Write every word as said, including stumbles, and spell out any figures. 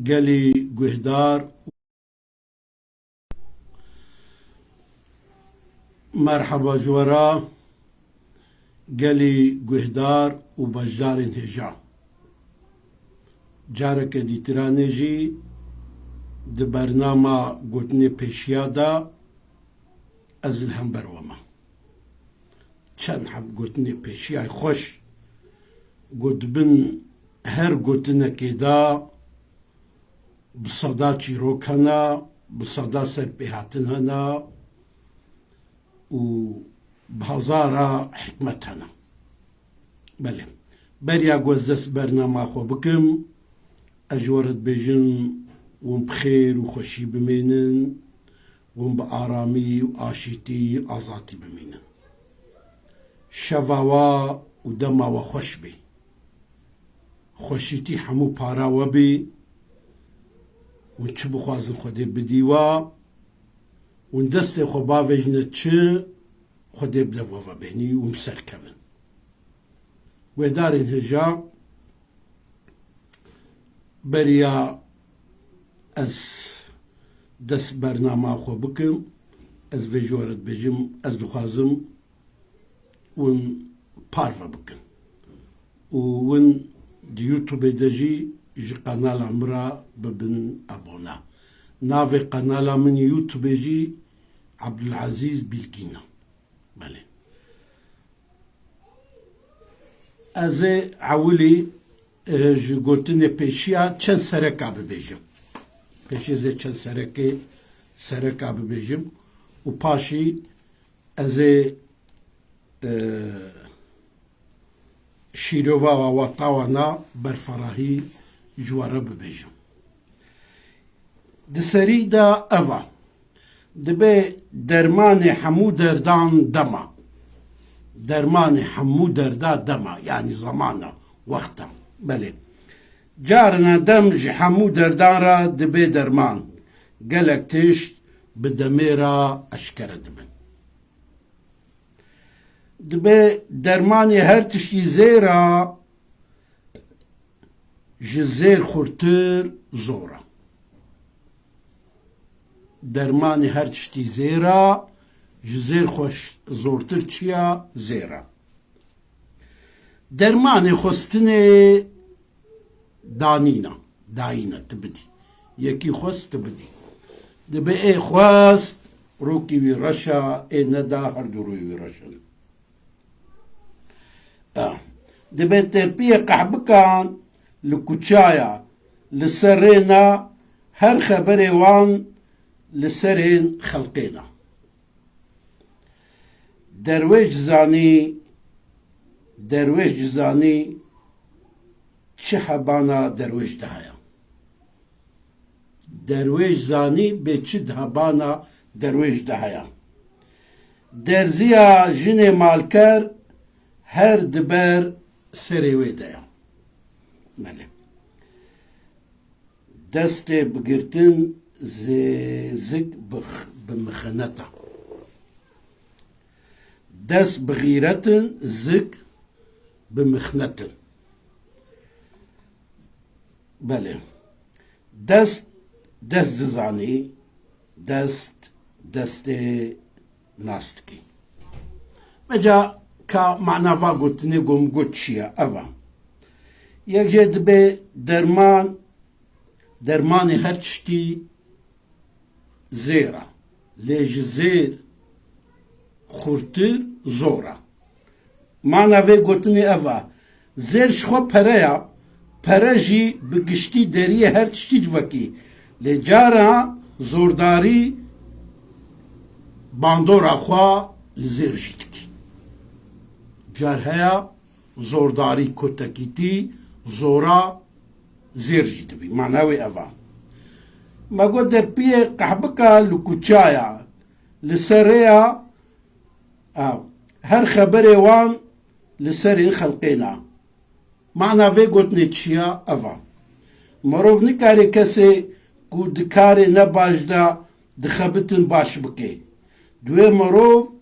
Gelî guhdar, merheba ji we re, gelî guhdar û beşdarên hêja. Careke dîtiranê jî di bernama gotinê pêşiya de ez li hember we me. Çend heb gotinê pêşiyay xweş got, bin her gotinekê de bi seda çîrok hene, bi seda serpêhatin hene û bi hezara hikmet hene. Belê. Beriya ku ez dest bernama xwe bikim, ez ji we re dibêjim, hûn bi xêr û xweşî bimînin, hûn bi aramî û aşîtî, azatî bimînin. Şeva we û dema we xweş bî. Xweşîtî hemû para we bî. Hûn çi bixwazin Xwedê bidî we. Hûn destê xwe bavêjine çi, Xwedê bide we ve bêhnî û hûn bi ser kevin. Guhdarên hêja, beriya ez dest bernama xwe bikim, ez vê ji we re dibêjim, ez dixwazim hûn parve bikin. Û hûn di YouTube de jî ji qenala min re bibin abone. Navê qenala min YouTube jî Abdulazîz Bilgîn e. Belê. Ez ê ewilî, e, ji gotinê pêşiya çend sereka bibêjim. Pêşê ez ê çend serekê, sereka bibêjim û paşî ez ê, e, şîrova wa, wa tawana berferahî ji we re bibêjim. Di serî de ev a. Dibê dermanê hemû derdan dem a. Dermanê hemû derda dem a, yanî zeman e, wext e. Belê. Carina dem ji hemû derdan re dibe derman. Gelek tişt bi demê re eşkere dibin. Dibe dermanê her tiştî zêr a, ji zêr xurtir zor a. Dermanê her tiştî zêr a, ji zêr xweş, zortir çi ya? Zêr a. Dermanê xwestinê danîna, dayîna, tu bidî. Yekî xwest, tu bidî. Dibe ê xwest, rokî wî reş a, ê neda, her du rûyê wî reş in. A. Dibe terpiyê qehbikan li kuçaya, li ser rêna, her xeberê wan li serên xelqêna. Derwêş zanî, derwêş zanî çi hebana derwêş de heye. Derwêş zanî bê çi hebana derwêş de heye. Derziya jinê malker her di ber serê wê de ye. Belê. Destê bigirtin zê-, zik bi x-, bi mixenet e. Dest bi xîretin zik bi mixnetin. Belê. Dest, dest dizanî, dest, destê nas dikî. Meca ka mana va gotinê ku min got çi ye, ev e. Yek jê dibe derman, dermanê her tiştî zêr e. Lê ji zêr xurtir zor e. Mana vê gotinê ev e. Zêr ji xwe pere ya, pere jî bi giştî deriyê her tiştî divekî. Lê cara zordarî bandora xwe li zêr jî dikî. Car heya zordarî kotekîtî zora zêr jî dibî. Mana wê ev a. Me got derpiyê qehbika li kuçaya, li ser rêya, a, her xeberê wan li serên xelqêna. Mana vê gotinê çi ya? Ev a. Mirov nikare kesê ku di karê ne baş de dixebitin baş bike. Divê mirov